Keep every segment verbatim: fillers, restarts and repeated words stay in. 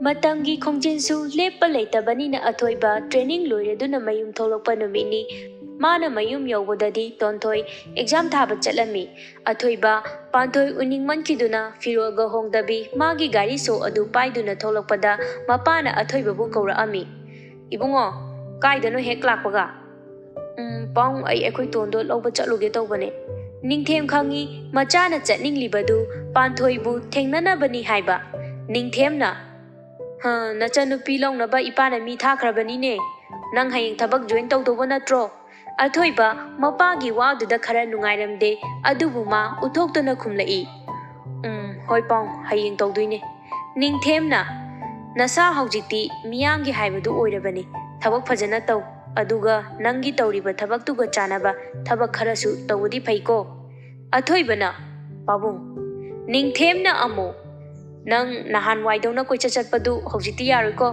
ꯃꯇꯝꯒꯤ ꯈꯣꯡꯖꯦꯜꯁꯨ ꯂꯦꯞꯄ ꯂꯩꯇꯕꯅꯤꯅ ꯑꯊꯣꯏꯕ training ꯂꯣꯏꯔꯗꯨꯅ ꯃꯌꯨꯝ ꯊꯣꯛꯂꯛꯄ ꯅꯨꯃꯤꯠꯅꯤ꯫ ꯃꯥꯅ ꯃꯌꯨꯝ ꯌꯧꯕꯗꯗꯤ ꯇꯣꯟꯊꯣꯏ exam ꯊꯥꯕ ꯆꯠꯂꯝꯃꯤ꯫ ꯑꯊꯣꯏꯕ ꯄꯥꯟꯊꯣꯏ ꯎꯅꯤꯡꯃꯟꯈꯤꯗꯨꯅ ꯐꯤꯔꯣꯜꯒ ꯍꯣꯡꯗꯕꯤ ꯃꯥꯒꯤ ꯒꯥꯔꯤ ꯁꯣ ꯑꯗꯨ ꯄꯥꯏꯗꯨꯅ ꯊꯣꯛꯂꯛꯄꯗ ꯃꯄꯥꯅ ꯑꯊꯣꯏꯕꯕꯨ ꯀꯧꯔꯛꯑꯝꯃꯤ꯫ "ꯏꯕꯨꯡꯉꯣ, ꯀꯥꯏꯗꯅꯣ ꯍꯦꯛ ꯂꯥꯛꯄꯒ?" "ꯎꯝ, ꯄꯥꯎꯡ, ꯑꯩ ꯑꯩꯈꯣꯏ ꯇꯣꯟꯗꯣ ꯂꯧꯕ ꯆꯠꯂꯨꯒꯦ ꯇꯧꯕꯅꯦ꯫" ꯅꯤꯡꯊꯦꯝ ꯈꯪꯉꯤ ꯃꯆꯥꯅ ꯆꯠꯅꯤꯡꯂꯤꯕꯗꯨ ꯄꯥꯟꯊꯣꯏꯕꯨ ꯊꯦꯡꯅꯅꯕꯅꯤ ꯍꯥꯏꯕ꯫ ꯅꯤꯡꯊꯦꯝꯅ, "ꯍ, ꯅꯆꯟꯅꯨꯄꯤ ꯂꯧꯅꯕ ꯏꯄꯥꯅ ꯃꯤ ꯊꯥꯈ꯭ꯔꯕꯅꯤꯅꯦ꯫ ꯅꯪ ꯍꯌꯦꯡ ꯊꯕꯛ join ꯇꯧꯗꯧꯕ ꯅꯠꯇ꯭ꯔꯣ?" ꯑꯊꯣꯏꯕ ꯃꯄꯥꯒꯤ ꯋꯥꯗꯨꯗ ꯈꯔ ꯅꯨꯡꯉꯥꯏꯔꯝꯗꯦ, ꯑꯗꯨꯕꯨ ꯃꯥ ꯎꯠꯊꯣꯛꯇꯅ ꯈꯨꯝꯂꯛꯏ, "ꯎꯝ, ꯍꯣꯏ ꯄꯥꯎꯡ, ꯍꯌꯦꯡ ꯇꯧꯗꯣꯏꯅꯦ꯫" ꯅꯤꯡꯊꯦꯝꯅ, "ꯅꯁꯥ ꯍꯧꯖꯤꯛꯇꯤ ꯃꯤꯌꯥꯝꯒꯤ ꯍꯥꯏꯕꯗꯨ ꯑꯣꯏꯔꯕꯅꯤ꯫ ꯊꯕꯛ ꯐꯖꯅ ꯇꯧ, ꯑꯗꯨꯒ ꯅꯪꯒꯤ ꯇꯧꯔꯤꯕ ꯊꯕꯛꯇꯨꯒ ꯆꯥꯟꯅꯕ ꯊꯕꯛ ꯈꯔꯁꯨ ꯇꯧꯕꯗꯤ ꯐꯩꯀꯣ꯫" ꯑꯊꯣꯏꯕꯅ, "ꯄꯥꯕꯨꯡ, ꯅꯤꯡꯊꯦꯝꯅ ꯑꯃꯨꯛ, ꯅꯪ ꯅꯍꯥꯟꯋꯥꯏꯗꯧꯅ ꯀꯣꯏꯆꯠ ꯆꯠꯄꯗꯨ ꯍꯧꯖꯤꯛꯇꯤ ꯌꯥꯔꯣꯏꯀꯣ꯫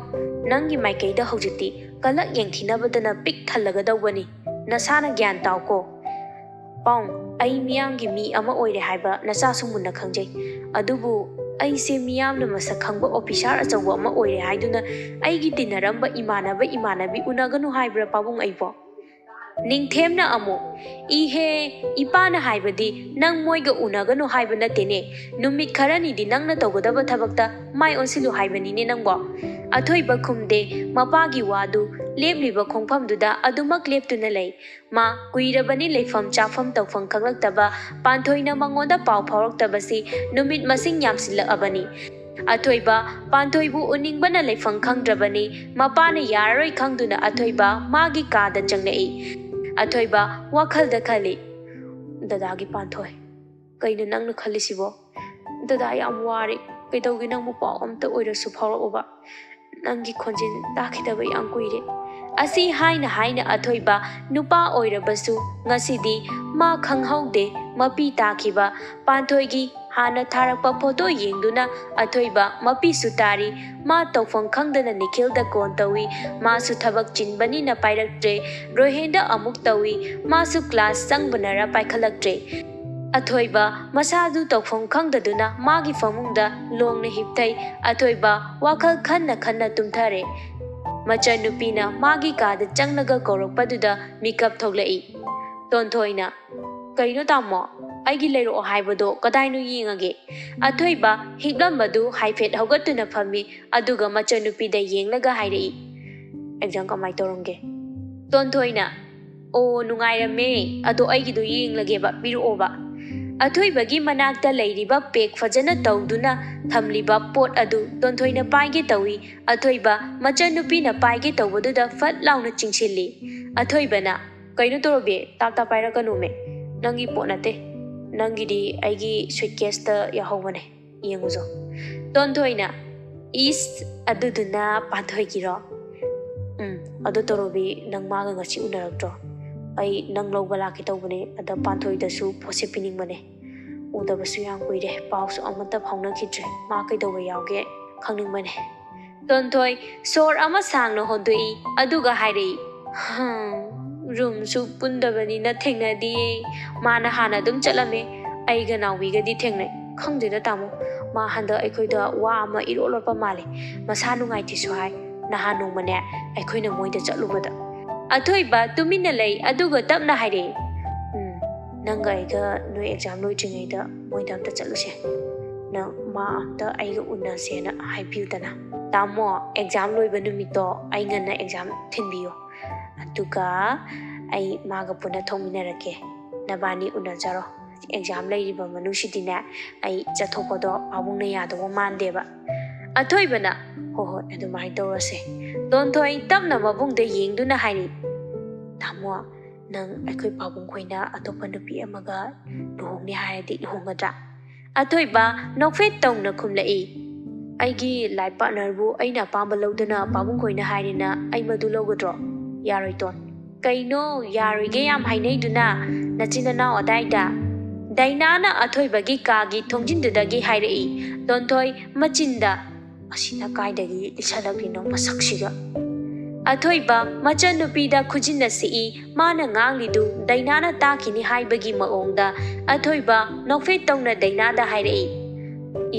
ꯅꯪꯒꯤ ꯃꯥꯏꯀꯩꯗ ꯍꯧꯖꯤꯛꯇꯤ ꯀꯂꯛ ꯌꯦꯡꯊꯤꯅꯕꯗꯅ ꯄꯤꯛ ꯊꯜꯂꯒꯗꯧꯕꯅꯤ꯫ ꯅꯁꯥꯅ ꯒ꯭ꯌꯥꯟ ꯇꯥꯎꯀꯣ꯫" "ꯄꯥꯎꯡ, ꯑꯩ ꯃꯤꯌꯥꯝꯒꯤ ꯃꯤ ꯑꯃ ꯑꯣꯏꯔꯦ ꯍꯥꯏꯕ ꯅꯆꯥꯁꯨ ꯃꯨꯟꯅ ꯈꯪꯖꯩ꯫ ꯑꯗꯨꯕꯨ ꯑꯩꯁꯦ ꯃꯤꯌꯥꯝꯅ ꯃꯁꯛ ꯈꯪꯕ officer ꯑꯆꯧꯕ ꯑꯃ ꯑꯣꯏꯔꯦ ꯍꯥꯏꯗꯨꯅ ꯑꯩꯒꯤ ꯇꯤꯟꯅꯔꯝꯕ ꯏꯃꯥꯟꯅꯕ ꯏꯃꯥꯟꯅꯕꯤ ꯎꯅꯒꯅꯨ ꯍꯥꯏꯕ꯭ꯔꯥ ꯄꯥꯕꯨꯡ ꯑꯩꯕꯣ?" ꯅꯤꯡꯊꯦꯝꯅ ꯑꯃꯨꯛ, "ꯏꯍꯦ, ꯏꯄꯥꯅ ꯍꯥꯏꯕꯗꯤ ꯅꯪ ꯃꯣꯏꯒ ꯎꯅꯒꯅꯨ ꯍꯥꯏꯕ ꯅꯠꯇꯦꯅꯦ꯫ ꯅꯨꯃꯤꯠ ꯈꯔꯅꯤꯗꯤ ꯅꯪꯅ ꯇꯧꯒꯗꯕ ꯊꯕꯛꯇ ꯃꯥꯏ ꯑꯣꯟꯁꯤꯜꯂꯨ ꯍꯥꯏꯕꯅꯤꯅꯦ ꯅꯪꯕꯣ꯫" ꯑꯊꯣꯏꯕ ꯈꯨꯝꯗꯦ꯫ ꯃꯄꯥꯒꯤ ꯋꯥꯗꯨ ꯂꯦꯞꯂꯤꯕ ꯈꯣꯡꯐꯝꯗꯨꯗ ꯑꯗꯨꯃꯛ ꯂꯦꯞꯇꯨꯅ ꯂꯩ꯫ ꯃꯥ ꯀꯨꯏꯔꯕꯅꯤ ꯂꯩꯐꯝ ꯆꯥꯐꯝ ꯇꯧꯐꯝ ꯈꯪꯂꯛꯇꯕ ꯄꯥꯟꯊꯣꯏꯅ ꯃꯉꯣꯟꯗ ꯄꯥꯎ ꯐꯥꯎꯔꯛꯇꯕꯁꯤ ꯅꯨꯃꯤꯠ ꯃꯁꯤꯡ ꯌꯥꯝꯁꯤꯜꯂꯛꯑꯕꯅꯤ꯫ ꯑꯊꯣꯏꯕ ꯄꯥꯟꯊꯣꯏꯕꯨ ꯎꯅꯤꯡꯕꯅ ꯂꯩꯐꯝ ꯈꯪꯗ꯭ꯔꯕꯅꯤ꯫ ꯃꯄꯥꯅ ꯌꯥꯔꯔꯣꯏ ꯈꯪꯗꯨꯅ ꯑꯊꯣꯏꯕ ꯃꯥꯒꯤ ꯀꯥꯗ ꯆꯪꯂꯛꯏ꯫ ꯑꯊꯣꯏꯕ ꯋꯥꯈꯜꯗ ꯈꯜꯂꯤ, "ꯗꯗꯥꯒꯤ ꯄꯥꯟꯊꯣꯏ, ꯀꯩꯅꯣ ꯅꯪꯅ ꯈꯜꯂꯤꯁꯤꯕꯣ? ꯗꯗꯥ ꯌꯥꯝ ꯋꯥꯔꯦ꯫ ꯀꯩꯗꯧꯒꯦ ꯅꯪꯕꯨ ꯄꯥꯎ ꯑꯝꯇ ꯑꯣꯏꯔꯁꯨ ꯐꯥꯎꯔꯛꯎꯕ꯫ ꯅꯪꯒꯤ ꯈꯣꯟꯖꯦꯜ ꯇꯥꯈꯤꯗꯕ ꯌꯥꯝ ꯀꯨꯏꯔꯦ꯫" ꯑꯁꯤ ꯍꯥꯏꯅ ꯍꯥꯏꯅ ꯑꯊꯣꯏꯕ ꯅꯨꯄꯥ ꯑꯣꯏꯔꯕꯁꯨ ꯉꯁꯤꯗꯤ ꯃꯥ ꯈꯪꯍꯧꯗꯦ ꯃꯄꯤ ꯇꯥꯈꯤꯕ꯫ ꯄꯥꯟꯊꯣꯏꯒꯤ ꯍꯥꯟꯅ ꯊꯥꯔꯛꯄ photo ꯌꯦꯡꯗꯨꯅ ꯑꯊꯣꯏꯕ ꯃꯄꯤꯁꯨ ꯇꯥꯔꯤ꯫ ꯃꯥ ꯇꯧꯐꯝ ꯈꯪꯗꯅ ꯅꯤꯈꯤꯜꯗ call ꯇꯧꯏ꯫ ꯃꯥꯁꯨ ꯊꯕꯛ ꯆꯤꯟꯕꯅꯤꯅ ꯄꯥꯏꯔꯛꯇ꯭ꯔꯦ꯫ ꯔꯣꯍꯦꯟꯗ ꯑꯃꯨꯛ ꯇꯧꯏ꯫ ꯃꯥꯁꯨ class ꯆꯪꯕꯅꯔ ꯄꯥꯏꯈꯠꯂꯛꯇ꯭ꯔꯦ꯫ ꯑꯊꯣꯏꯕ ꯃꯁꯥꯗꯨ ꯇꯧꯐꯝ ꯈꯪꯗꯗꯨꯅ ꯃꯥꯒꯤ ꯐꯃꯨꯡꯗ ꯂꯣꯡꯅ ꯍꯤꯞꯊꯩ꯫ ꯑꯊꯣꯏꯕ ꯋꯥꯈꯜ ꯈꯟꯅ ꯈꯟꯅ ꯇꯨꯝꯊꯔꯦ꯫ ꯃꯆꯟꯅꯨꯄꯤꯅ ꯃꯥꯒꯤ ꯀꯥꯗ ꯆꯪꯂꯒ ꯀꯧꯔꯛꯄꯗꯨꯗ ꯃꯤꯀꯞ ꯊꯣꯛꯂꯛꯏ꯫ ꯇꯣꯟꯊꯣꯏꯅ, "ꯀꯩꯅꯣ ꯇꯥꯃꯣ? ꯑꯩꯒꯤ ꯂꯩꯔꯛꯑꯣ ꯍꯥꯏꯕꯗꯣ ꯀꯗꯥꯏꯅꯣ ꯌꯦꯡꯉꯒꯦ?" ꯑꯊꯣꯏꯕ ꯍꯤꯞꯂꯝꯕꯗꯨ ꯍꯥꯏꯐꯦꯠ ꯍꯧꯒꯠꯇꯨꯅ ꯐꯝꯃꯤ, ꯑꯗꯨꯒ ꯃꯆꯟꯅꯨꯄꯤꯗ ꯌꯦꯡꯂꯒ ꯍꯥꯏꯔꯛꯏ, "ꯑꯦꯛꯖꯥꯝ ꯀꯃꯥꯏ ꯇꯧꯔꯝꯒꯦ?" ꯇꯣꯟꯊꯣꯏꯅ, "ꯑꯣ, ꯅꯨꯡꯉꯥꯏꯔꯝꯃꯦ, ꯑꯗꯣ ꯑꯩꯒꯤꯗꯣ ꯌꯦꯡꯂꯒꯦꯕ, ꯄꯤꯔꯛꯑꯣꯕ꯫" ꯑꯊꯣꯏꯕꯒꯤ ꯃꯅꯥꯛꯇ ꯂꯩꯔꯤꯕ ꯄꯦꯛ ꯐꯖꯅ ꯇꯧꯗꯨꯅ ꯊꯝꯂꯤꯕ ꯄꯣꯠ ꯑꯗꯨ ꯇꯣꯟꯊꯣꯏꯅ ꯄꯥꯏꯒꯦ ꯇꯧꯏ꯫ ꯑꯊꯣꯏꯕ ꯃꯆꯟꯅꯨꯄꯤꯅ ꯄꯥꯏꯒꯦ ꯇꯧꯕꯗꯨꯗ ꯐꯠ ꯂꯥꯎꯅ ꯆꯤꯡꯁꯤꯜꯂꯤ꯫ ꯑꯊꯣꯏꯕꯅ, "ꯀꯩꯅꯣ ꯇꯧꯔꯕꯤ, ꯇꯥꯞ ꯇꯥꯞ ꯄꯥꯏꯔꯛꯀꯅꯣꯃꯦ, ꯅꯪꯒꯤ ꯄꯣꯠ ꯅꯠꯇꯦ, ꯅꯪꯒꯤꯗꯤ ꯑꯩꯒꯤ ꯁꯨꯠꯀꯦꯁꯇ ꯌꯥꯎꯍꯧꯕꯅꯦ, ꯌꯦꯡꯉꯨꯆꯣ꯫" ꯇꯣꯟꯊꯣꯏꯅ, "ꯏꯁ, ꯑꯗꯨꯗꯨꯅ ꯄꯥꯟꯊꯣꯏꯒꯤꯔꯣ?" "ꯎꯝ, ꯑꯗꯨ ꯇꯧꯔꯕꯤ, ꯅꯪ ꯃꯥꯒ ꯉꯁꯤ ꯎꯅꯔꯛꯇ꯭ꯔꯣ? ꯑꯩ ꯅꯪ ꯂꯧꯕ ꯂꯥꯛꯀꯦ ꯇꯧꯕꯅꯦ, ꯑꯗ ꯄꯥꯟꯊꯣꯏꯗꯁꯨ ꯄꯣꯠꯁꯦ ꯄꯤꯅꯤꯡꯕꯅꯦ꯫ ꯎꯗꯕꯁꯨ ꯌꯥꯝ ꯀꯨꯏꯔꯦ, ꯄꯥꯎꯁꯨ ꯑꯃꯠꯇ ꯐꯥꯎꯅꯈꯤꯗ꯭ꯔꯦ꯫ ꯃꯥ ꯀꯩꯗꯧꯕ ꯌꯥꯎꯒꯦ ꯈꯪꯅꯤꯡꯕꯅꯦ꯫" ꯇꯣꯟꯊꯣꯏ ꯁꯣꯔ ꯑꯃ ꯁꯥꯡꯅ ꯍꯣꯟꯗꯣꯛꯏ, ꯑꯗꯨꯒ ꯍꯥꯏꯔꯛꯏ, "ꯍꯝ, ꯔꯨꯝꯁꯨ ꯄꯨꯟꯗꯕꯅꯤꯅ ꯊꯦꯡꯅꯗꯤꯌꯦ꯫ ꯃꯥꯅ ꯍꯥꯟꯅ ꯑꯗꯨꯝ ꯆꯠꯂꯝꯃꯦ꯫ ꯑꯩꯒ ꯅꯥꯎꯕꯤꯒꯗꯤ ꯊꯦꯡꯅꯩ꯫ ꯈꯪꯗꯦꯗ ꯇꯥꯃꯣ, ꯃꯥ ꯍꯟꯗꯛ ꯑꯩꯈꯣꯏꯗ ꯋꯥ ꯑꯃ ꯏꯔꯣꯠ ꯂꯣꯠꯄ ꯃꯥꯜꯂꯦ꯫ ꯃꯁꯥ ꯅꯨꯡꯉꯥꯏꯇꯦꯁꯨ ꯍꯥꯏ꯫ ꯅꯍꯥꯟ ꯅꯣꯡꯃꯅꯦ, ꯑꯩꯈꯣꯏꯅ ꯃꯣꯏꯗ ꯆꯠꯂꯨꯕꯗ꯫" ꯑꯊꯣꯏꯕ ꯇꯨꯃꯤꯟꯅ ꯂꯩ, ꯑꯗꯨꯒ ꯇꯞꯅ ꯍꯥꯏꯔꯛꯏ, "ꯎꯝ, ꯅꯪꯒ ꯑꯩꯒ ꯅꯣꯏ ꯑꯦꯛꯖꯥꯝ ꯂꯣꯏꯗ꯭ꯔꯤꯉꯩꯗ ꯃꯣꯏꯗ ꯑꯝꯇ ꯆꯠꯂꯨꯁꯦ꯫ ꯅꯪ ꯃꯥ ꯑꯝꯇ ꯑꯩꯒ ꯎꯅꯁꯦꯅ ꯍꯥꯏꯕꯤꯌꯨꯗꯅ꯫" "ꯇꯥꯃꯣ, ꯑꯦꯛꯖꯥꯝ ꯂꯣꯏꯕ ꯅꯨꯃꯤꯠꯇꯣ ꯑꯩ ꯉꯟꯅ ꯑꯦꯛꯖꯥꯝ ꯊꯤꯟꯕꯤꯌꯣ꯫ ꯑꯗꯨꯒ ꯑꯩ ꯃꯥꯒ ꯄꯨꯟꯅ ꯊꯣꯛꯃꯤꯟꯅꯔꯛꯀꯦ꯫ ꯅꯕꯥꯅꯤ ꯎꯅꯖꯔꯣ꯫ ꯑꯦꯛꯖꯥꯝ ꯂꯩꯔꯤꯕ ꯃꯅꯨꯡꯁꯤꯗꯤꯅꯦ, ꯑꯩ ꯆꯠꯊꯣꯛꯄꯗꯣ ꯄꯥꯕꯨꯡꯅ ꯌꯥꯗꯧꯕ ꯃꯥꯟꯗꯦꯕ꯫" ꯑꯊꯣꯏꯕꯅ, "ꯍꯣꯏ, ꯍꯣꯏ, ꯑꯗꯨꯃꯥꯏꯅ ꯇꯧꯔꯁꯦ꯫" ꯇꯣꯟꯊꯣꯏ ꯇꯞꯅ ꯃꯕꯨꯡꯗ ꯌꯦꯡꯗꯨꯅ ꯍꯥꯏꯔꯤ, "ꯇꯥꯃꯣ, ꯅꯪ ꯑꯩꯈꯣꯏ ꯄꯥꯕꯨꯡ ꯈꯣꯏꯅ ꯑꯇꯣꯞꯄ ꯅꯨꯄꯤ ꯑꯃꯒ ꯂꯨꯍꯣꯡꯅꯤ ꯍꯥꯏꯔꯗꯤ ꯂꯨꯍꯣꯡꯒꯗ꯭ꯔꯥ?" ꯑꯊꯣꯏꯕ ꯅꯣꯛꯐꯦꯠ ꯇꯧꯅ ꯈꯨꯝꯂꯛꯏ, "ꯑꯩꯒꯤ ꯂꯥꯏꯐ ꯄꯥꯔꯠꯅꯔꯕꯨ ꯑꯩꯅ ꯑꯄꯥꯝꯕ ꯂꯧꯗꯅ ꯄꯥꯕꯨꯡ ꯈꯣꯏꯅ ꯍꯥꯏꯔꯦꯅ ꯑꯩ ꯃꯗꯨ ꯂꯧꯒꯗ꯭ꯔꯣ? ꯌꯥꯔꯣꯏ ꯇꯣꯟ꯫" "ꯀꯩꯅꯣ ꯌꯥꯔꯣꯏꯒꯦ ꯌꯥꯝ ꯍꯥꯏꯅꯩꯗꯨꯅ, ꯅꯆꯤꯟ ꯅꯅꯥꯎ ꯑꯗꯥꯏꯗ?" ꯗꯥꯏꯅꯥꯅ ꯑꯊꯣꯏꯕꯒꯤ ꯀꯥꯒꯤ ꯊꯣꯡꯖꯤꯟꯗꯨꯗꯒꯤ ꯍꯥꯏꯔꯛꯏ꯫ ꯇꯣꯟꯊꯣꯏ ꯃꯆꯤꯟꯗ, "ꯑꯁꯤꯅ ꯀꯥꯏꯗꯒꯤ ꯂꯤꯁꯜꯂꯛꯂꯤꯅꯣ ꯃꯁꯛꯁꯤꯒ?" ꯑꯊꯣꯏꯕ ꯃꯆꯟꯅꯨꯄꯤꯗ ꯈꯨꯖꯤꯟꯅ ꯁꯤꯛꯏ꯫ ꯃꯥꯅ ꯉꯥꯡꯂꯤꯗꯨ ꯗꯥꯏꯅꯥꯅ ꯇꯥꯈꯤꯅꯤ ꯍꯥꯏꯕꯒꯤ ꯃꯑꯣꯡꯗ ꯑꯊꯣꯏꯕ ꯅꯣꯛꯐꯦꯠ ꯇꯧꯅ ꯗꯥꯏꯅꯥꯗ ꯍꯥꯏꯔꯛꯏ꯫